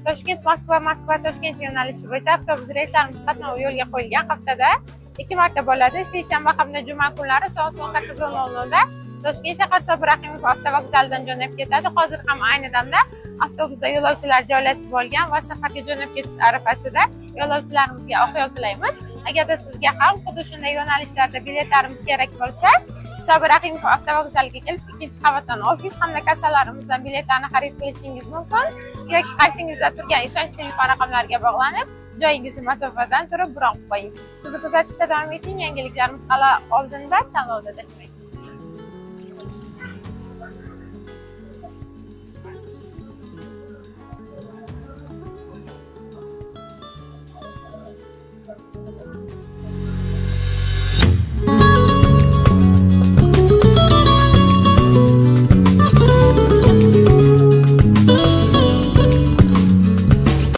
Toshkent Moskva, Moskva Toshkent yo'nalishi bo'yicha avtobus reyslarimiz qatnovi yo'lga qo'yilgan. Haftada 2 marta bo'ladi. Seshanba hamda juma kunlari soat 18:00 da Toshkent shahar Sobir Rahimov avtovokzalidan jo'nab ketadi. Hozir ham ayni damda avtobusda yo'lovchilar joylashib olgan va safarga jo'nab ketish arafasida yo'lovchilarimizga oq yo'l tilaymiz. Agarda sizga ham xuddi shunday yo'nalishlarda biletlarimiz kerak bo'lsa, Sobir Rahimov avtovokzaliga kelib, 2-qavatdan ofis hamda kassalarimizdan biletlarni xarid qilishingiz mumkin yoki qarshingizda turgan ishonch telefon raqamlariga bog'lanib, joyingizni masofadan turib bron qo'ying. Bizni kuzatishda davom eting, yangiliklarimiz hali oldinda, tanlovda adashmang.